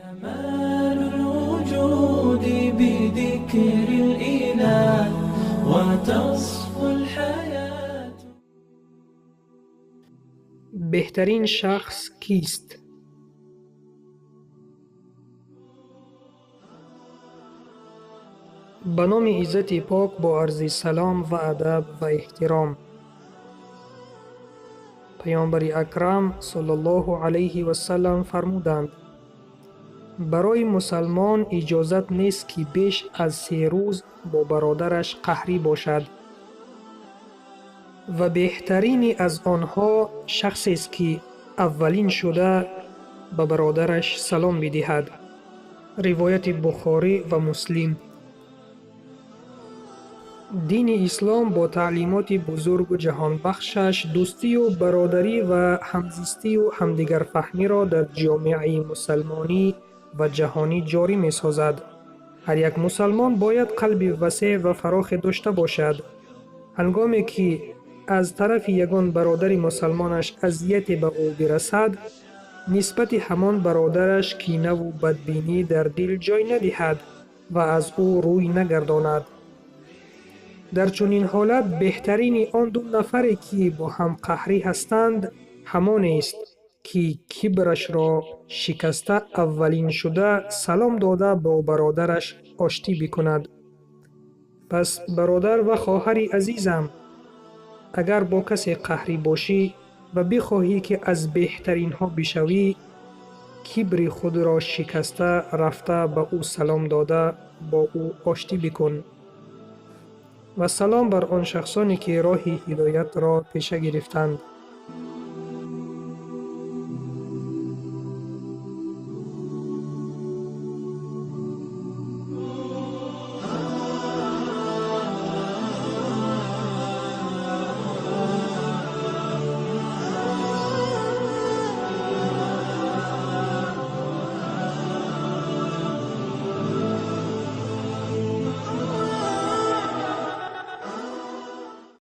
كمال الوجود بذكر الإله وتصفو الحياة. Беҳтарин шахс кист? Ба номи Иззати Пок бо арзи салом ва адаб ва эҳтиром. Паёмбари Акрам саллаллоҳу алайҳи васаллам фармуданд: барои мусалмон иҷозат нест, ки беш аз 3 рӯз бо бародараш қаҳрӣ бошад. Ва беҳтарини аз онҳо шахсест, ки аввалин шуда ба бародараш салом бидиҳад. Ривояти Бухорӣ ва Муслим. Дини Ислом бо таълимоти бузургу ҷаҳонбахшаш дӯстию бародарӣ ва ҳамзистию ҳамдигарфаҳмиро дар ҷомеаи мусалмонӣ ва ҷаҳонӣ ҷорӣ месозад. Ҳар як мусалмон бояд қалби васеъ ва фарохе дошта бошад. Ҳангоме ки аз тарафи ягон бародари мусалмонаш азияте ба ӯ бирасад, нисбати ҳамон бародараш кинаву бадбинӣ дар дил ҷой надиҳад ва аз ӯ рӯй нагардонад. Дар чунин ҳолат беҳтарини он ду нафаре, ки бо ҳам қаҳрӣ ҳастанд, ҳамонест, ки кибрашро шикаста аввалин шуда салом дода бо бародараш оштӣ бикунад. Пас бародар ва хоҳари азизам, агар бо касе қаҳрӣ бошӣ ва бихоҳӣ, ки аз беҳтаринҳо бишавӣ, кибри худро шикаста рафта ба ӯ салом дода бо ӯ оштӣ бикун. Ва салом бар он шахсоне, ки роҳи ҳидоятро пеша гирифтанд.